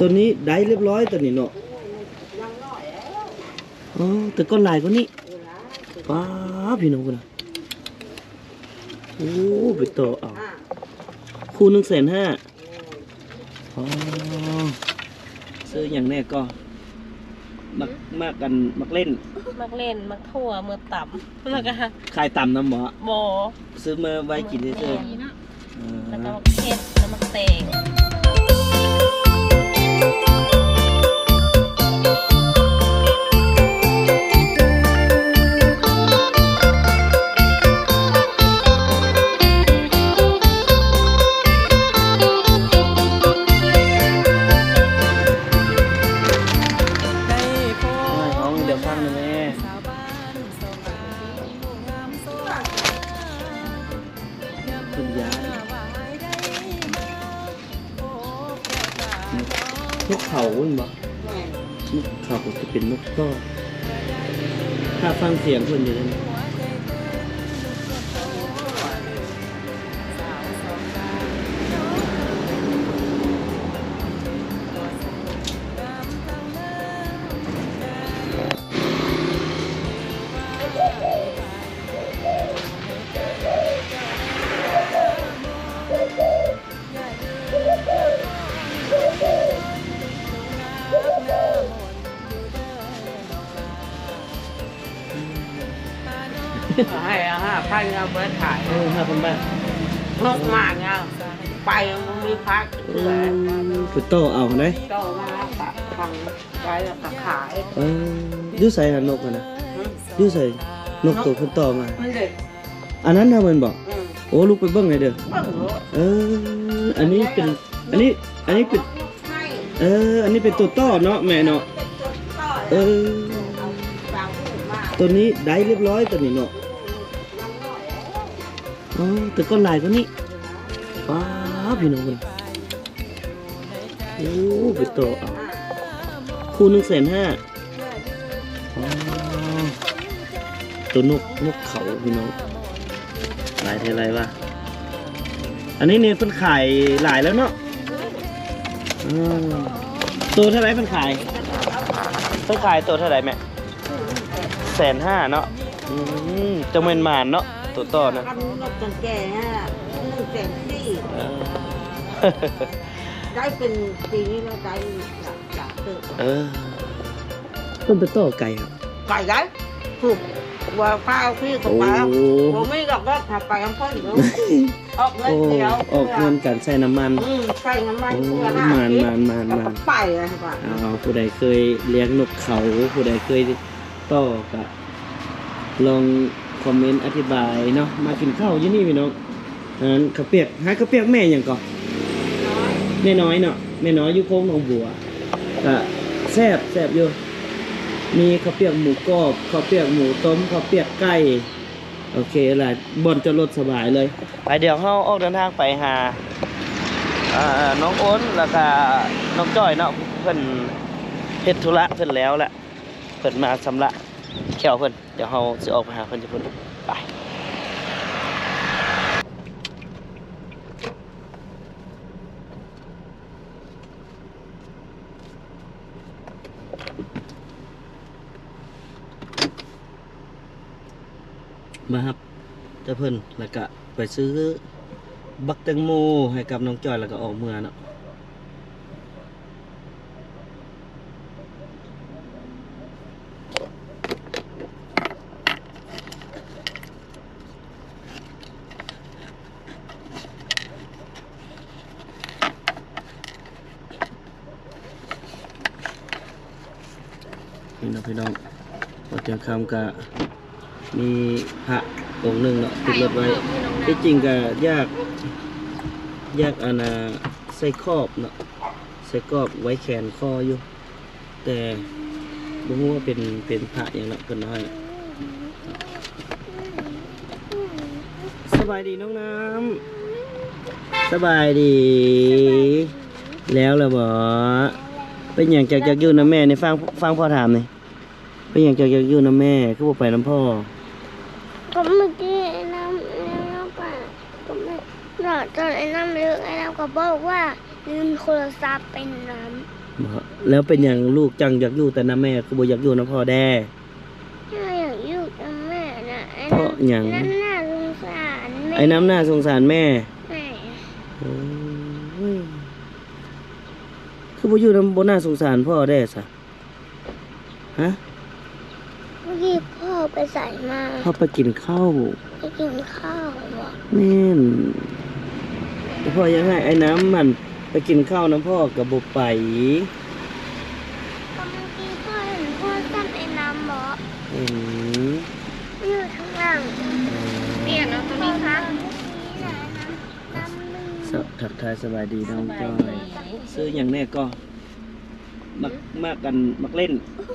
ຕົວນີ້ໄດ້ຮຽບຮ້ອຍ ຕົວນີ້ເນາະ. ອໍ ແຕ່ກ່ອນຫຼາຍກວ່ານີ້. ປ້າ ພີ່ນ້ອງພຸ້ນນະ. ໂອ້ ໄປຕໍ່ເອົາ ຄູ່ໜຶ່ງແສນຫ້າ. ອໍ ຊື້ຫຍັງແດ່ກໍ? ໝາກ ໝາກອັນ ໝາກເລັ່ນ ໝາກເລັ່ນ ໝາກຖົ່ວ ເມືອຕຳ ແລ້ວກໍ ຂາຍຕຳນຳບໍ່? ບໍ່ ຊື້ເມືອໄວ້ກິນຊື່ໆ. ເອີ ແລ້ວກໍໝາກເຜັດ ແລ້ວໝາກແຕງ. ຮ້ອງດຽວຟັງແດ່. ເພິ່ນຍ້າຍ ນົກເຂົາແມ່ນບໍ່? ແມ່ນ ນົກເຂົາກໍຈະເປັນນົກຕໍ່. ຖ້າຟັງສຽງເພິ່ນຢູ່ເດ້. ໃຫ້ເອົາຫ້າພັນ ເອົາໄປຂາຍ ເອີ ຫ້າພັນບາດ ນົກມາເອົາໄປ ມັນມີພັກເທື່ອ ອືມ ໄປຕໍ່ເອົາໄດ໋ ຕໍ່ມາ ໄປແລ້ວກໍຂາຍ. ເອີ ຢູ່ໃສລະນົກຫັ້ນນະ? ຫື? ຢູ່ໃສ? ນົກໂຕເພິ່ນຕໍ່ມາ ອັນນັ້ນນະແມ່ນບໍ່? ອືມ ໂອ້ ລູກໄປເບິ່ງໃຫ້ເດີ້. ເອີ ອັນນີ້ເປັນ ອັນນີ້ ອັນນີ້ເປັນ ເອີ ອັນນີ້ເປັນໂຕຕໍ່ເນາະແມ່ເນາະ. ເອີ ໂຕນີ້ໄດ້ຮຽບຮ້ອຍ ໂຕນີ້ເນາະ. ອໍ ແຕ່ກ່ອນຫຼາຍກວ່ານີ້. ປ້າ ພີ່ນ້ອງເອີຍ ໂອ້ ໄປຕໍ່ເອົາ ຄູ່ໜຶ່ງແສນຫ້າ. ອໍ ໂຕນົກ ນົກເຂົາພີ່ນ້ອງ ຫຼາຍແທ້ຫຼາຍວ່າ. ອັນນີ້ນີ້ເພິ່ນຂາຍຫຼາຍແລ້ວເນາະ. ອືມ ໂຕເທົ່າໃດເພິ່ນຂາຍ? ເພິ່ນຂາຍໂຕເທົ່າໃດແມ່? ແສນຫ້າເນາະ. ອືມ ຈັ່ງແມ່ນໝານເນາະ ໂຕຕໍ່ນະ. ຄັນນົກຈັ່ງແກ່ນະ ໜຶ່ງແສນສີ່. ເອີ ໄດ້ເປັນປີນີ້ແລ້ວ ໄດ້ຫຼາຍເຕີບ. ເອີ ເພິ່ນໄປຕໍ່ໄກຫວາ? ໄກໄດ໋ ພຸ້ນ ວ່າພາເອົາທີ່ກໍໄປ. ໂອ້ ບໍ່ມີດອກ ລົດຫາໄປນຳເພິ່ນ. ອອກເງິນດຽວ ອອກເງິນກັນໃສ່ນ້ຳມັນ. ອືມ ໃສ່ນ້ຳມັນ. ໂອ້ ເພື່ອຫາ ໝານ ໝານ ໝານ ແລ້ວກໍໄປ. ເອົາ ຜູ້ໃດເຄີຍລ້ຽງນົກເຂົາ ຜູ້ໃດເຄີຍຕໍ່ກະລອງຄອມເມັນອະທິບາຍເນາະ. ມາກິນເຂົ້າຢູ່ນີ້ພີ່ນ້ອງ ຮ້ານເຂົ້າປຽກ ຮ້ານເຂົ້າປຽກແມ່ຫຍັງເກາະ? ແມ່ນ້ອຍເນາະ ແມ່ນ້ອຍຢູ່ໂຄກໜອງບົວ ກະແຊບ ແຊບຢູ່ ມີເຂົ້າປຽກໝູກອບ ເຂົ້າປຽກໝູຕົມ ເຂົ້າປຽກໄກ່. ໂອເຄຫຼາຍ ບ່ອນຈອດລົດສະບາຍເລີຍ. ໄປ ດຽວເຮົາອອກເດີນທາງໄປຫາ ເອີ ນ້ອງໂອນ ແລ້ວກະນ້ອງຈ້ອຍເນາະ. ເພິ່ນເຮັດທຸລະເພິ່ນແລ້ວແຫຼະ ເພິ່ນມາຊຳລະແຂ້ວເພິ່ນ. ດຽວເຮົາຊິອອກໄປຫາເພິ່ນຢູ່ພຸ້ນ. ໄປ. ມາຮັບແຕ່ເພິ່ນ ແລ້ວກະໄປຊື້ບັກແຕງໂມໃຫ້ກັບນ້ອງຈ້ອຍ ແລ້ວກະອອກເມືອເນາະ. ນີ້ເນາະພີ່ນ້ອງ ພໍທ່ຽງຄ່ຳກະມີພະອົງໜຶ່ງເນາະ ຕິດລົດໄວ້. ທີ່ຈິງກະຢາກ ຢາກອັນນ່າ ໃສ່ຂອບເນາະ ໃສ່ຂອບໄວ້ແຂນຄໍຢູ່ ແຕ່ບໍ່ຮູ້ວ່າເປັນ ເປັນພະຫຍັງເນາະ ເພິ່ນເອົາໃຫ້. ສະບາຍດີນ້ອງນ້ຳ. ສະບາຍດີ. ແລ້ວລະບໍ? ເປັນຫຍັງຈັກຢາກຢູ່ນຳແມ່ນີ້? ຟັງ ຟັງພໍ່ຖາມນີ້. ເປັນຫຍັງເຈົ້າຢາກຢູ່ນຳແມ່? ຄືບໍ່ໄປນຳພໍ່? ກໍເມື່ອກີ້ໄອ້ນ້ຳເລີກໄປ ກໍແມ່ ຕອນໄອ້ນ້ຳເລີກ ໄອ້ນ້ຳກໍບອກວ່າລືມໂທລະສັບໄປນຳ. ບໍ່ ແລ້ວເປັນຫຍັງລູກຈັ່ງຢາກຢູ່ແຕ່ນຳແມ່ ຄືບໍ່ຢາກຢູ່ນຳພໍ່ແດ່? ຂ້ອຍຢາກຢູ່ກັບແມ່ນະ ອ້າຍ ເພາະຫຍັງ? ນ້ຳໜ້າສົງສານແມ່ ອ້າຍນ້ຳໜ້າສົງສານແມ່. ແມ່ ໂອ້ຍ ຄືບໍ່ຢູ່ນຳ ບໍ່ໜ້າສົງສານພໍ່ແດ່ຊະ? ຮະ? ເມື່ອກີ້ພໍ່ໄປໃສມາ? ພໍ່ໄປກິນເຂົ້າ. ໄປກິນເຂົ້າບໍ? ແມ່ນ. ແຕ່ພໍ່ຢາກໃຫ້ອ້າຍນ້ຳຫັ້ນໄປກິນເຂົ້ານຳພໍ່ກໍບໍ່ໄປ. ກໍເມື່ອກີ້ພໍ່ເຫັນພໍ່ກັບອ້າຍນ້ຳບໍ? ເຫັນ. ຢູ່ທາງຫຼັງ. ອໍ ປ່ຽນເອົາໂຕນີ້ຊະ. ທັກທາຍສະບາຍດີນ້ອງຈ້ອຍ. ສະບາຍດີ. ຊື້ຫຍັງແດ່ກໍ? ໝາກ ໝາກອັນ ໝາກເລັ່ນ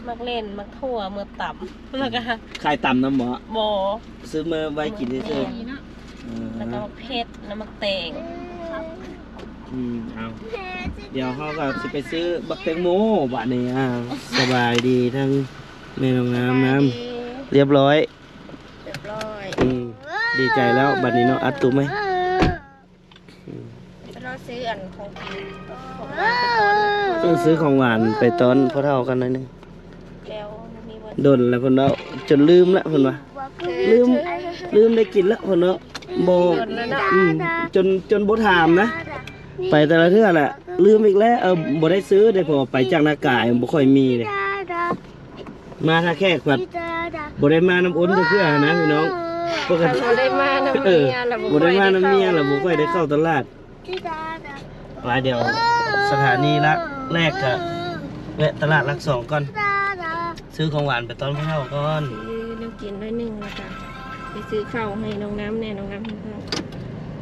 ໝາກເລັ່ນ ໝາກຖົ່ວ ເມືອຕຳ ແລ້ວກໍ ຂາຍຕຳນຳບໍ? ບໍ່ ຊື້ເມືອໄວ້ກິນຊື່ໆ. ແມ່ນ. ເອີ ແລ້ວກໍໝາກເຜັດ ແລ້ວໝາກແຕງ. ອືມ ເອົາ ດຽວເຮົາກໍຊິໄປຊື້ບັກແຕງໂມບາດນີ້. ອ້າວ ສະບາຍດີທັງແມ່ນ້ອງນ້ຳນຳ. ສະບາຍດີ. ລຽບຮ້ອຍ ລຽບຮ້ອຍ. ອືມ ດີໃຈແລ້ວບາດນີ້ເນາະ ອັດຕຸມເອີຍ. ໄປລໍຊື້ອັນຂອງກິນ ຂອງຫວານໄປຕ້ອນ ເອີ ຊື້ຂອງຫວານໄປຕ້ອນພໍ່ເຖົ້າກັນໜ້ອຍໜຶ່ງ. ແລ້ວມີວັນ ດົນແລ້ວເພິ່ນເວົ້າ ຈົນລືມລະເພິ່ນວ່າ ເອີ ລືມ ລືມໄດ້ກິນລະເພິ່ນເນາະ. ບໍ່ ດົນແລ້ວເນາະ. ອືມ ຈົນ ຈົນບໍ່ຖາມນະ ໄປແຕ່ລະເທື່ອລະລືມອີກແລ້ວ. ເອີ ບໍ່ໄດ້ຊື້ເດ້ ເພາະວ່າໄປຈາກນາກາຍບໍ່ຄ່ອຍມີເດ້. ມາຖ້າແຂກພັດບໍ່ໄດ້ມານຳອົນຈັກເທື່ອນະພີ່ນ້ອງ. ປົກກະຕິ ບໍ່ໄດ້ມານຳເມຍລະ ເອີ ບໍ່ໄດ້ມານຳເມຍລະ ບໍ່ຄ່ອຍໄດ້ເຂົ້າຕະຫຼາດ. ວ່າດຽວສະຖານີຫຼັກແລກກະແວະຕະຫຼາດຫຼັກສອງກ່ອນ ຊື້ຂອງຫວານໄປຕ້ອນພໍ່ເຖົ້າກ່ອນ. ຊື້ແນວກິນໜ້ອຍໜຶ່ງ ແລ້ວກະໄປຊື້ເຂົ້າໃຫ້ນ້ອງນ້ຳແດ່ ນ້ອງນ້ຳ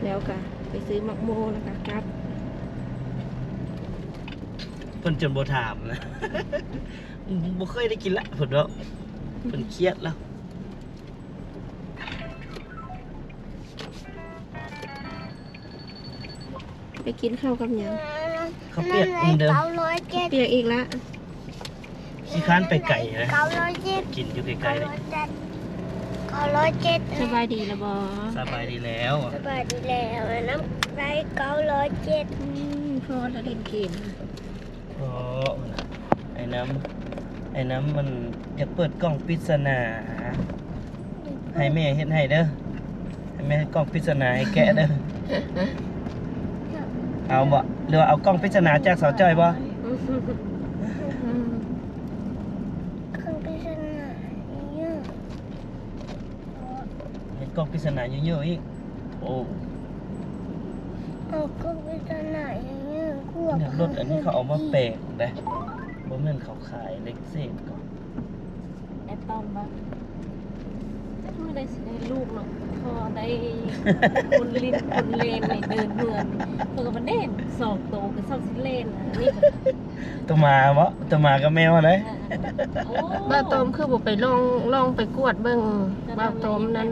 ແລ້ວກະໄປຊື້ໝາກໂມ ແລ້ວກະກັບ. ເພິ່ນຈົນບໍ່ຖາມນະ. ບໍ່ເຄີຍໄດ້ກິນລະ ເພິ່ນເວົ້າ ເພິ່ນຄຽດລະ. ໄປກິນເຂົ້າກັບຫຍັງ? ເຂົ້າປຽກເດີມ. ເຂົ້າປຽກອີກລະ. ຂີ້ຄ້ານໄປໄກນະ. ເກົ້າຮ້ອຍເຈັດ ກິນຢູ່ໃກ້ໆ ເກົ້າຮ້ອຍເຈັດ ເກົ້າຮ້ອຍເຈັດ. ສະບາຍດີລະບໍ? ສະບາຍດີແລ້ວ ສະບາຍດີແລ້ວ. ນ້ຳໄດ້ເກົ້າຮ້ອຍເຈັດ. ອືມ ພໍລະຫຼິ້ນເກມ. ອໍ ອ້າຍນ້ຳ ອ້າຍນ້ຳມັນຢາກເປີດກ່ອງປິດສະໜາ ໃຫ້ແມ່ເຮັດໃຫ້ເດີ ໃຫ້ແມ່ເຮັດກ່ອງປິດສະໜາໃຫ້ແກະເດີ. ເອົາບໍ ຫຼືວ່າເອົາກ່ອງປິດສະໜາຈາກສາວຈ້ອຍບໍ? ກ່ອງປິດສະໜາຢູ່ ເຮັດກ່ອງປິດສະໜາຢູ່ໆອີກ. ໂອ້ ເອົາກໍເປັນຕາໜ້າຢູ່ ແນວລົດອັນນີ້ເຂົາເອົາມາແປກເດ້ ບໍ່ແມ່ນເຂົາຂາຍເຫຼັກເສດກໍ. ແອດຕ້ອງມາ ຈັກມື້ໃດຊິໄດ້ລູກເນາະ ພໍໄດ້ຄົນຫຼິ້ນຄົນເລ່ນໃນເດີ່ນເຮືອນ ເພິ່ນກໍມາເດ້ ສອງໂຕກໍເຊົາຊິເລ່ນ ອັນນີ້ ໂຕໝາບໍ? ໂຕໝາກັບແມວຫັ້ນເດ້. ໂອ້ ບ່າວຕອມຄືບໍ່ໄປລອງ ລອງໄປກວດເບິ່ງ ບ່າວຕອມນັ້ນ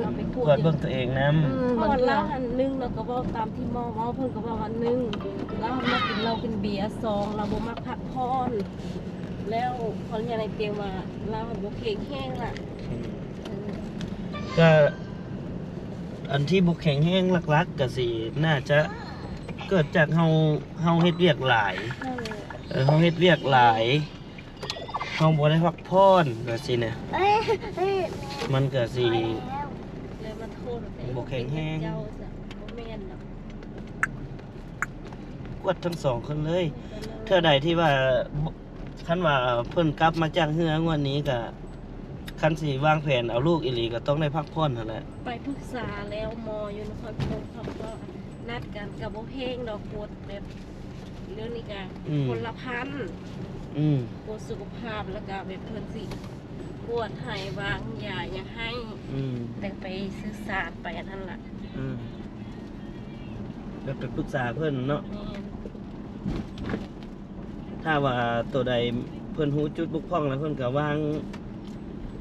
ກວດເບິ່ງຕົວເອງນຳ. ອືມ ເພາະວ່າລາວຫັ້ນ ໜຶ່ງ ລາວກໍເວົ້າຕາມທີ່ໝໍເວົ້າ ເພິ່ນກໍເວົ້າວ່າ ໜຶ່ງ ລາວມັກກິນເຫຼົ້າກິນເບຍ ສອງ ລາວບໍ່ມັກພັກຜ່ອນ ແລ້ວຂໍອະນຸຍາດໃນຕຽງວ່າ ລາວບໍ່ແຂງແຮງລະ. ອືມ ເອີ ກະ ອັນທີ່ບໍ່ແຂງແຮງຫຼັກໆ ກະຊິໜ້າຈະເກີດຈາກເຮົາ ເຮົາເຮັດວຽກຫຼາຍ. ເອີ ເຮົາເຮັດວຽກຫຼາຍ ເຮົາບໍ່ໄດ້ພັກຜ່ອນ ວ່າຊີ້ນະ ມັນກະຊິບໍ່ແຂງແຮງ. ກວດທັງສອງຄົນເລີຍ ເທື່ອໃດທີ່ວ່າ ຄັນວ່າເພິ່ນກັບມາຈາກເຮືອງວດນີ້ກະ ຄັນຊິວາງແຜນເອົາລູກອີ່ຫຼີກໍຕ້ອງໄດ້ພັກຜ່ອນຫັ້ນແຫຼະ. ໄປປຶກສາແລ້ວ ໝໍຢູ່ນະຄອນພະນົມເຂົາກໍນັດກັນ ກໍບໍ່ແພງດອກ ກວດແບບ ດຽວນີ້ກະ ອືມ ຄົນລະພັນ ອືມ ກວດສຸຂະພາບ ແລ້ວກະແບບເພິ່ນຊິກວດໃຫ້ວາງຢາຫຍັງໃຫ້ ອືມ ແຕ່ໄປສື່ສານໄປອັນນັ້ນລະ. ອືມ ແບບໄປປຶກສາເພິ່ນເນາະ. ແມ່ນ. ຖ້າວ່າໂຕໃດເພິ່ນຮູ້ຈຸດບົກຜ່ອງແລ້ວ ເພິ່ນກໍວາງ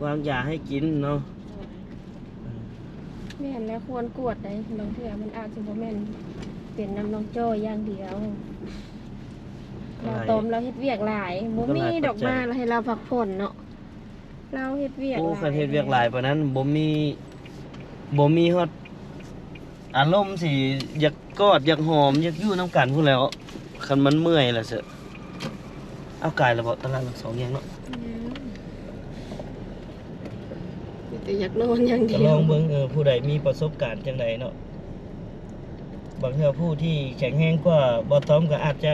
ວາງຢາໃຫ້ກິນເນາະ. ໂດຍ. ອືມ ແມ່ນແລ້ວ ຄວນກວດໄດ໋ ບາງເທື່ອມັນອາດຈະບໍ່ແມ່ນເປັນນຳນ້ອງຈ້ອຍຢ່າງດຽວ. ຫຼາຍ ລາວຕອມລາວເຮັດວຽກຫຼາຍ ບໍ່ມີດອກມາໃຫ້ລາວພັກຜ່ອນເນາະ. ລາວເຮັດວຽກ ໂອ້ ຫຼາຍ ຄັນເຮັດວຽກຫຼາຍປານນັ້ນ ບໍ່ມີ ບໍ່ມີຮອດອາລົມຊິຢາກກອດ ຢາກຫອມ ຢາກຢູ່ນຳກັນພຸ້ນແຫຼ້ວ ຄັນມັນເມື່ອຍລະເສີ. ເອົາກາຍແລ້ວບໍ່ ຕະຫຼາດຫຼັກສອງແຍກເນາະ? ແມ່ນ ມີແຕ່ຢາກນອນຢ່າງດຽວ. ກໍລອງເບິ່ງ ເອີ ຜູ້ໃດມີປະສົບການຈັ່ງໃດເນາະ. ບາງເທື່ອຜູ້ທີ່ແຂງແຮງກວ່າບ່າວຕ້ອມກໍອາດຈະ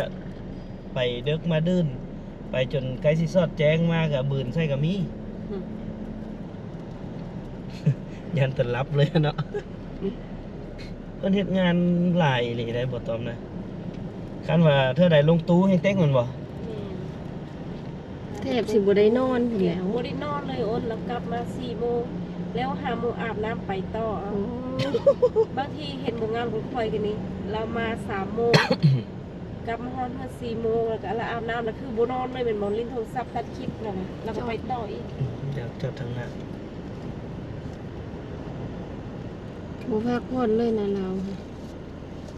ໄປເດິກມາດື່ນ ໄປຈົນໃກ້ຊິສອດແຈ້ງມາກໍບືນໃສ່ກໍມີ. ອືມ ຢ້ານແຕ່ຫຼັບເລີຍເນາະ. ເພິ່ນເຮັດງານຫຼາຍອີ່ຫຼີໄດ໋ ບ່າວຕ້ອມນະ. ຄັນວ່າເທື່ອໃດລົງຕູ້ແຮງເຕັກແມ່ນບໍ່? ແມ່ນ. ແທບຊິບໍ່ໄດ້ນອນພຸ້ນແຫຼ້ວ. ບໍ່ໄດ້ນອນເລີຍ ໂອນ ແລ້ວກັບມາສີ່ໂມງ ແລ້ວຫ້າໂມງອາບນ້ຳໄປຕໍ່. ໂອ້ ບາງທີເຫັນບໍ່ງາມຂອງຂ້ອຍກໍນີ້ ລາວມາສາມໂມງ ກັບມາຮອດເຮືອນສີ່ໂມງ ແລ້ວກໍລາວອາບນ້ຳ ແລ້ວຄືບໍ່ນອນເລີຍແມ່ນບໍ່? ຫຼິ້ນໂທລະສັບ ຕັດຄລິບ ແລ້ວກໍໄປຕໍ່ອີກ. ອືມ ຈອດທາງໜ້າ ບໍ່ພັກຜ່ອນເລີຍນະລາວ.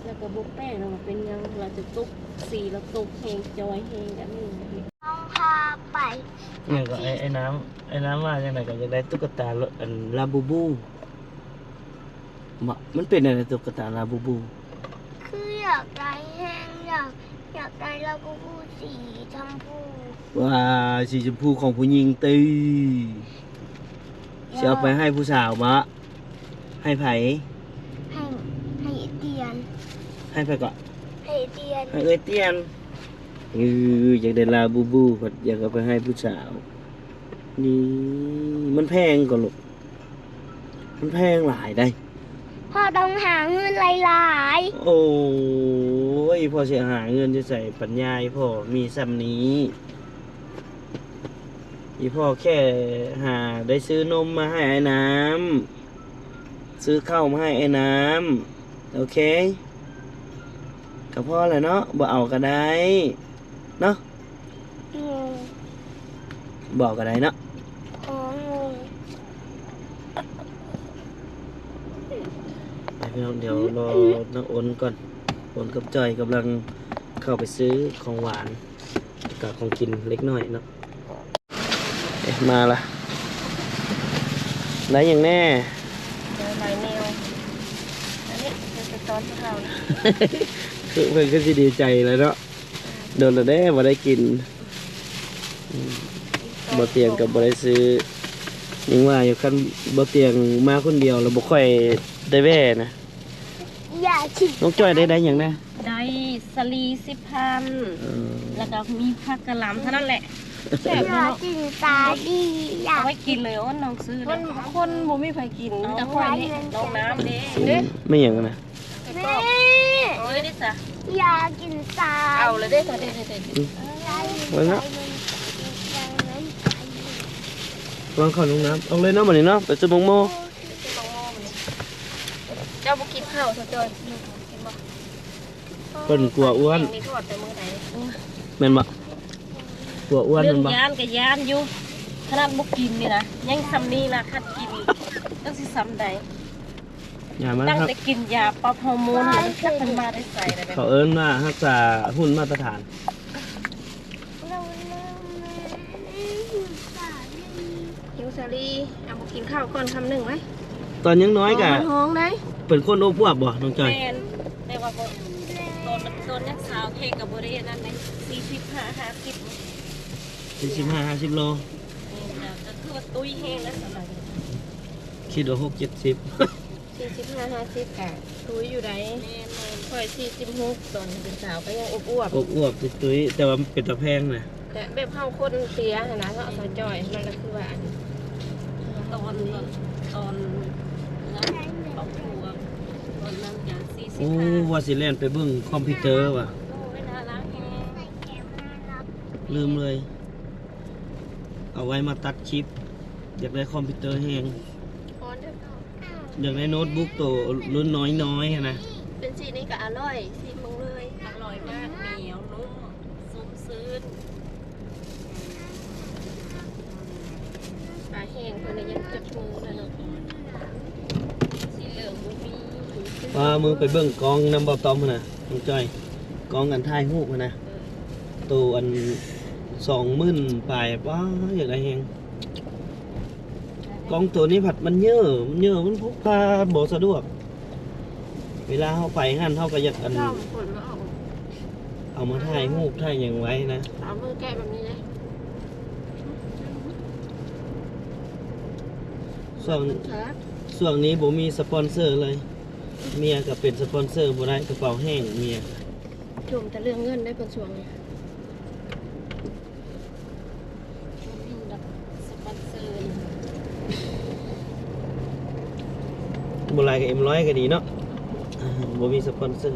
ແລ້ວກໍບໍ່ແປກເນາະວ່າເປັນຫຍັງລາວຈະຕົກ ສີລາວຕົກແຮງ ຈ່ອຍແຮງແບບນີ້. ຕ້ອງພາໄປ ຫຍັງກໍ ໄອ້ ໄອ້ນ້ຳ ໄອ້ນ້ຳວ່າຈັ່ງໃດກໍຢາກໄດ້ຕຸກກະຕາ ລ- ອັນ ລາບູບູ. ມະ ມັນເປັນແນວໃດ ຕຸກກະຕາລາບູບູ? ຄືຢາກໄດ້ແຮງ ຢາກ ຢາກໄດ້ລາບູບູສີຊົມພູ. ວ້າຍ ສີຊົມພູຂອງຜູ້ຍິງຕິ? ຊິເອົາໄປໃຫ້ຜູ້ສາວບໍ? ໃຫ້ໃຜ? ໃຫ້ ໃຫ້ເອຕຽນ. ໃຫ້ໃຜເກາະ? ໃຫ້ເອຕຽນ. ໃຫ້ເອື້ອຍຕຽນ. ເອີ ຢາກໄດ້ລາບູບູ ພັດຢາກເອົາໄປໃຫ້ຜູ້ສາວ. ນີ້ ມັນແພງເກາະລູກ? ມັນແພງຫຼາຍໃດ໋. ພໍ່ຕ້ອງຫາເງິນຫຼາຍໆ. ໂອ້ຍ ພໍ່ຊິຫາເງິນຢູ່ໃສ? ປັນຍາອີ່ພໍ່ມີສ່ຳນີ້. ອີ່ພໍ່ແຄ່ຫາໄດ້ຊື້ນົມມາໃຫ້ອ້າຍນ້ຳ ຊື້ເຂົ້າມາໃຫ້ອ້າຍນ້ຳ. ໂອເຄ ກໍພໍແລ້ວເນາະ ບໍ່ເອົາກໍໄດ້ເນາະ. ໂອ້ ບໍ່ເອົາກໍໄດ້ເນາະ. ໂອ້ ໄປພີ່ນ້ອງ ດຽວລໍນາງໂອນກ່ອນ. ໂອນກັບຈ້ອຍກຳລັງເຂົ້າໄປຊື້ຂອງຫວານ ແລ້ວກະຂອງກິນເລັກນ້ອຍເນາະ. ເອະ ມາລະ ໄດ້ຫຍັງແນ່? ໄດ້ຫຼາຍແນວ. ອັນນີ້ເປັນຕອນເຊົ້ານະ ຄືເພິ່ນຄືຊິດີໃຈແລ້ວເນາະ. ດົນແລ້ວເດ້ບໍ່ໄດ້ກິນ. ອືມ ບໍ່ຕຽງກໍບໍ່ໄດ້ຊື້. ຍັງວ່າຢູ່ ຄັນບໍ່ຕຽງມາຄົນດຽວແລ້ວບໍ່ຄ່ອຍໄດ້ແວ່ນະ. ນ້ອງຈ້ອຍໄດ້ ໄດ້ຫຍັງແນ່? ໄດ້ສາລີສິບພັນ ເອີ ແລ້ວກໍມີຜັກກະຫຼ່ຳເທົ່ານັ້ນແຫຼະ. ແຊບເນາະ. ກິນສາລີ ເອົາໄວ້ກິນເລີຍ. ໂອ້ ນ້ອງຊື້ ຄົນ ຄົນບໍ່ມີໃຜກິນ ມີແຕ່ຂ້ອຍນີ້. ນ້ອງນ້ຳເດ້. ເດ້ ແມ່ນຫຍັງນະ? ແມ່ ເອົາເລີຍເດ້ຊະ ຢາກກິນສາ ເອົາເລີຍເດ້ຊະ. ເດ້ ເດ້ ເດ້ ອືມ ໄວ້ເນາະ. ວາງເຂົ້ານ້ອງນ້ຳ ອອກເລີຍເນາະ ບັດນີ້ເນາະ ໄປຊື້ໝາກໂມ. ເຈົ້າບໍ່ກິນເຂົ້າຊະຈ້ອຍ ກິນບໍ່? ເພິ່ນກົວອ້ວນ ນີ້ທອດແຕ່ມື້ໃດ? ແມ່ນບໍ່? ກົວອ້ວນແມ່ນບໍ່? ເລື່ອງຢ້ານກໍຢ້ານຢູ່ ຂະໜາດບໍ່ກິນນີ້ນະ ຍັງສ່ຳນີ້ລະ ຄັນກິນ ຈັກຊິສ່ຳໃດ. ຢາມາ ຕັ້ງແຕ່ກິນຢາປັບຮໍໂມນ ຈັກເພິ່ນມາແຕ່ໃສລະ. ເຂົາເອີ້ນວ່າຮັກສາຫຸ່ນມາດຕະຖານ. ຫິວສາລີ ເອົາ ບໍ່ກິນເຂົ້າກ່ອນຄຳໜຶ່ງໄວ້. ຕອນຍັງນ້ອຍກະ ຮ້ອງໄດ໋ ເປັນຄົນອົບອວບບໍ່ ນ້ອງຈ້ອຍ? ແມ່ນ ແຕ່ວ່າບໍ່ ຕອນ ຕອນຍັງສາວແທ້ກໍບໍ່ໄດ້ອັນນັ້ນເດ້ ສີ່ສິບຫ້າ ຫ້າສິບ ສີ່ສິບຫ້າ ຫ້າສິບໂລ. ແມ່ນ ກໍຄືວ່າຕຸ້ຍແຮງແລ້ວສະ ຄິດວ່າຫົກເຈັດສິບ ສີ່ສິບຫ້າ ຫ້າສິບກະຕຸ້ຍຢູ່ໃດ໋. ແມ່ນໆ ຂ້ອຍສີ່ສິບຫົກ ຕອນເປັນສາວກໍຍັງອົບອວບ ອົບອວບຕຸ້ຍໆ ແຕ່ວ່າເປັນຕາແພງນະ. ແຕ່ແບບເຮົາຄົນເຊຍຫັ້ນນະເນາະ ສາວຈ້ອຍ ມັນລະຄືວ່າອັນ ຕອນ ຕອນ ຕອນນັ້ນກະສີ່ສິບຫ້າ. ໂອ້ ວ່າຊິແລ່ນໄປເບິ່ງຄອມພິວເຕີວ່າ ໂອ້ ເວລາລ້າງແຮງ ລືມເລີຍ ເອົາໄວ້ມາຕັດຄລິບ. ຢາກໄດ້ຄອມພິວເຕີແຮງ ຢາກໄດ້ໂນ້ດບຸກໂຕລຸ້ນນ້ອຍໆຫັ້ນນະ. ເປັນສີນີ້ກໍອະລ່ອຍ ຊີມເບິ່ງເລີຍ. ອະລ່ອຍມາກ ໜຽວ ນຸ້ມ ຊຸ່ມຊື່ນ. ປາແຫ້ງເພິ່ນຍັງຈັບມືນະເນາະ. ສີເຫຼືອງບໍ່ມີ. ວ່າ ມື້ໄປເບິ່ງກ້ອງນຳບ່າວຕ້ອມຫັ້ນນະ ນ້ອງຈ້ອຍ ກ້ອງອັນຖ່າຍຮູບຫັ້ນນະ ໂຕອັນສອງໝື່ນປາຍ. ວ້າ ຢາກໄດ້ແຮງ. ກ້ອງໂຕນີ້ພັດມັນເຍີ້ ມັນເຍີ້ ມັນພົກພາບໍ່ສະດວກ. ເວລາເຮົາໄປຫັ້ນ ເຮົາກໍຢາກອັນ ເອົ ເອົາມາຖ່າຍຮູບຖ່າຍຫຍັງໄວ້ນະ. ເອົາມືແກະແບບນີ້ເດ້. ຊ່ວງ ມັນແຄບ ຊ່ວງນີ້ບໍ່ມີສະປອນເຊີເລີຍ. ເມຍກໍເປັນສະປອນເຊີບໍ່ໄດ້ ກະເປົາແຫ້ງເມຍ. ຈົ່ມແຕ່ເລື່ອງເງິນໄດ້ເພິ່ນຊ່ວງນີ້. ສະປອນເຊີ ບໍ່ຫຼາຍກໍເອັມຮ້ອຍກໍດີເນາະ ບໍ່ມີສະປອນເຊີ.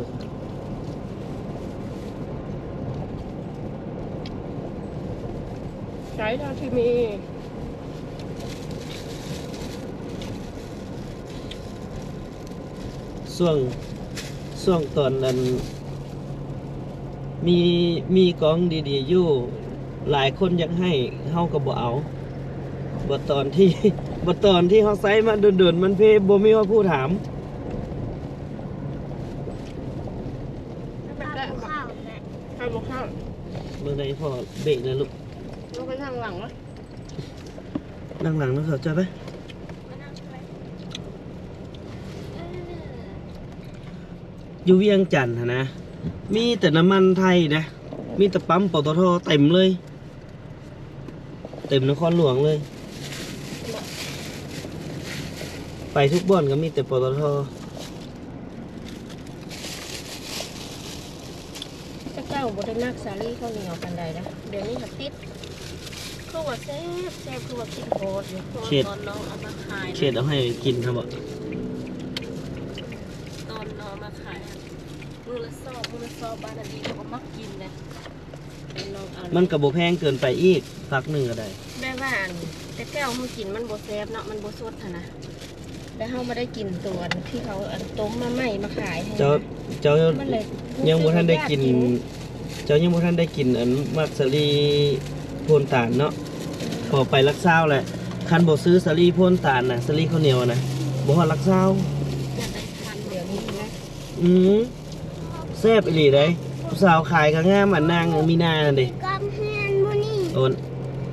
ໃຊ້ເທົ່າທີ່ມີ. ຊ່ວງ ຊ່ວງຕອນນັ້ນ ມີ ມີກອງດີໆຢູ່ ຫຼາຍຄົນຢາກໃຫ້ ເຮົາກໍບໍ່ເອົາ. ບັດຕອນທີ່ ບັດຕອນທີ່ເຮົາໃຊ້ມາດົນໆ ມັນເພ ບໍ່ມີໃຜຜູ້ຖາມ. ໃຫ້ບໍ່ເຂົ້າ ເບິ່ງໄດ້ພໍເບຣກນະລູກ. ລົງໄປທາງຫຼັງວະ ນັ່ງຫຼັງນຳເຂົາເຈົ້າໄປ. ຢູ່ວຽງຈັນຫັ້ນນະ ມີແຕ່ນ້ຳມັນໄທນະ ມີແຕ່ປ້ຳ ປຕທ ເຕັມເລີຍ ເຕັມນະຄອນຫຼວງເລີຍ. ໄປທຸກບ່ອນກໍມີແຕ່ ປຕທ. ແຕ່ເກົ່າບໍ່ໄດ້ມັກສາລີເຂົ້າໜຽວປານໃດນະ ດຽວນີ້ຫາກຕິດ ຄືວ່າແຊບ ແຊບ ຄືວ່າຄິດຮອດຢູ່ ເພາະວ່າ ເຂດ ຕອນນ້ອງເອົາມາຂາຍນະ ເຂດເອົາໃຫ້ກິນຫັ້ນບໍ? ຕອນນ້ອງເອົາມາຂາຍຫັ້ນ ມື້ລະສອບ ມື້ລະສອບ ບາດນັ້ນດີ ເຂົາກໍມັກກິນນະ. ມັນກໍບໍ່ແພງເກີນໄປອີກ ຝັກໜຶ່ງກໍໄດ້. ແບບວ່າອັນ ແຕ່ເກົ່າເຮົາກິນມັນບໍ່ແຊບເນາະ ມັນບໍ່ສົດຫັ້ນນະ ແລ້ວເຮົາມາໄດ້ກິນຕົວອັນທີ່ເຂົາອັນຕົ້ມມາໃໝ່ມາຂາຍໃຫ້ ເຈົ້າ ເຈົ້າ ມັນເລີຍ ຍັງບໍ່ທັນໄດ້ກິນ ເຈົ້າຍັງບໍ່ທັນໄດ້ກິນອັນໝາກສາລີໂພນຕານເນາະ ເພາະໄປຫຼັກຊາວແຫຼະ. ຄັນບໍ່ຊື້ສາລີໂພນຕານນະ ສາລີເຂົ້າໜຽວນະ ບໍ່ຮອດຫຼັກຊາວ. ດຽວນີ້ນະ ອືມ ແຊບອີ່ຫຼີເດ້. ຜູ້ສາວຂາຍກໍງາມ ອັນນາງມີນາຫັ້ນເດ້ ກັບເຮືອນມື້ນີ້ ໂອນ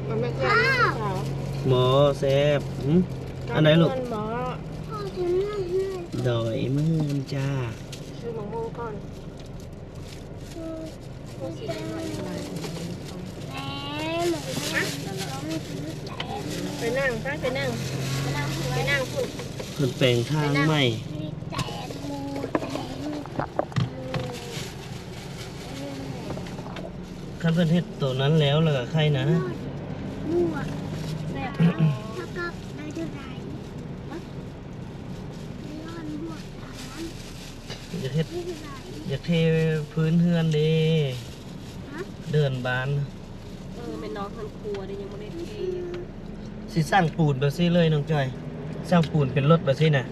ມັນແມ່ນເຮືອນຜູ້ສາວ ບໍ່ແຊບ. ຫຶ ອັນໃດລູກ? ເຮືອນບໍ່? ພໍ່ຈະເມືອເຮືອນ ໂດຍ ເມືອເຮືອນຈ້າ. ຊື້ໝາກໂມກ່ອນ ໄປນັ່ງ ໄປ ໄປນັ່ງ ໄປນັ່ງພຸ້ນ ເພິ່ນແປງທາງໃໝ່. ຄັນເພິ່ນເຮັດໂຕນັ້ນແລ້ວ ແລ້ວກໍໄຄນະ ແຊບ ເທົ່າກັບໄດ້ເທົ່າໃດ? ຢາກເຮັດ ຢາກເທພື້ນເຮືອນເດ້ ເດີ່ນບານ. ເອີ ແມ່ນເນາະ ເຮືອນຄົວເດ້ ຍັງບໍ່ໄດ້ເທ. ຊິສ້າງປູນແບບຊີ້ເລີຍນ້ອງຈ້ອຍ ສ້າງປູນເປັນລົດແບບຊີ້ນະ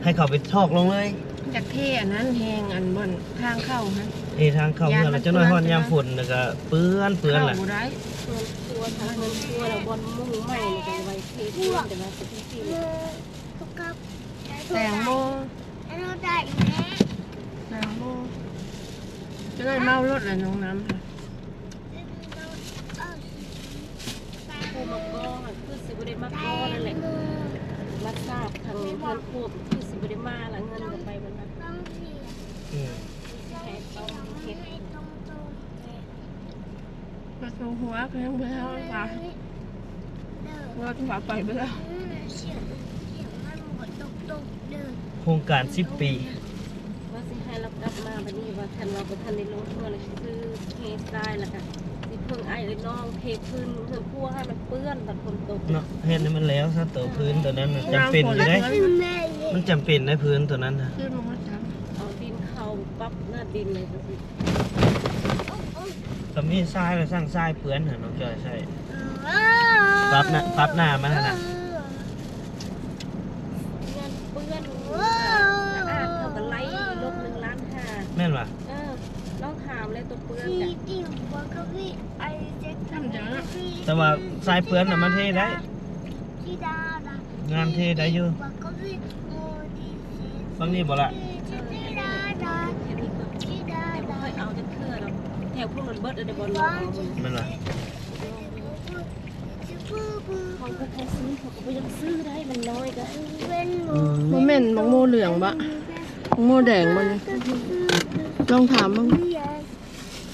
ໃຫ້ເຂົາໄປຖອກລົງເລີຍ. ຢາກເທອັນນັ້ນແຮງ ອັນບ່ອນທາງເຂົ້າຫັ້ນ ເທທາງເຂົ້າເຮືອນ ຢ້ານມັນ ແລ້ວຈັກໜ້ອຍຮອດຍາມຝົນ ເປື້ອນ ແລ້ວກໍເປື້ອນ ເປື້ອນແຫຼະ. ເຂົ້າບໍ່ໄດ້ ເຮືອນຄົວ ທາງເຮືອນຄົວ ແລ້ວບ່ອນມຸງໃໝ່ ແລ້ວກໍໄວ້ເທພື້ນ ແຕ່ວ່າຊິເທ ແຕງໂມ ແຕງໂມ ຈະໄດ້ເມົາລົດແຫຼະນ້ອງນ້ຳ. ຜູ້ມາກໍຄືຊິບໍ່ໄດ້ມາກໍນັ້ນແຫຼະ ມາສາບທາງເຮືອນຄົວຄືຊິບໍ່ໄດ້ມາລະ ເງິນກໍໄປເບິດລະ. ອືມ ຊິໃຫ້ຕ້ອງເຮັດ ປະຕູຫົວກໍຍັງບໍ່ທັນວ່າ ວ່າຈະວ່າໄປເບິດແລ້ວ. ໂຄງການສິບປີ ວ່າຊິໃຫ້ລາວກັບມາ ບັດນີ້ວ່າຄັນວ່າບໍ່ທັນໄດ້ລົງເຮືອນ ແລ້ວຊິຊື້ເທຊາຍ ແລ້ວກະຊິເພິ່ງອ້າຍເອີຍນ້ອງເທພື້ນເຮືອນຄົວໃຫ້ມັນເປື້ອນ ບັດຝົນຕົກເນາະ. ເຮັດໃຫ້ມັນແລ້ວຊະ ໂຕພື້ນໂຕນັ້ນນະ ຈຳເປັນຢູ່ເດ້ ມັນຈຳເປັນໄດ໋ ພື້ນໂຕນັ້ນນະ. ເອົາດິນເຂົ້າປັບໜ້າດິນເລີຍ. ກໍມີຊາຍລະ ຊ່າງຊາຍເປື້ອນຫັ້ນ ນ້ອງຈ້ອຍໃຊ້ ປັບໜ້າ ປັບໜ້າມັນຫັ້ນນະ. ເປື້ອນສະອາດ ເຂົາກໍໄລ່ລົບໜຶ່ງລ້ານຫ້າ ແມ່ນຫວາ? ເອີ ລອງຖາມແລ້ວ ຕົວເປື້ອນກະ ແຕ່ວ່າຊາຍເປື້ອນນະ ມັນເທໄດ້ ງານເທໄດ້ຢູ່. ຝັ່ງນີ້ບໍ່ລະ? ເອີ ເຮັດນີ້ ເຮັດນີ້ກໍ ຍັງບໍ່ຄ່ອຍເອົາຈັກເທື່ອດອກ ແຖວພຸ້ນມັນເບິດແລ້ວເດ້ ບ່ອນເຮົາເອົາ ແມ່ນລະ. ເຂົາບໍ່ຄ່ອຍຊື້ ເຂົາກໍບໍ່ຢາກຊື້ໄດ໋ ມັນນ້ອຍກໍ. ອືມ ບໍ່ແມ່ນໝາກໂມເຫຼືອງບໍ? ໝາກໂມແດງບໍ່ນີ້? ລອງຖາມເບິ່ງ. ເອີ ເຂົາ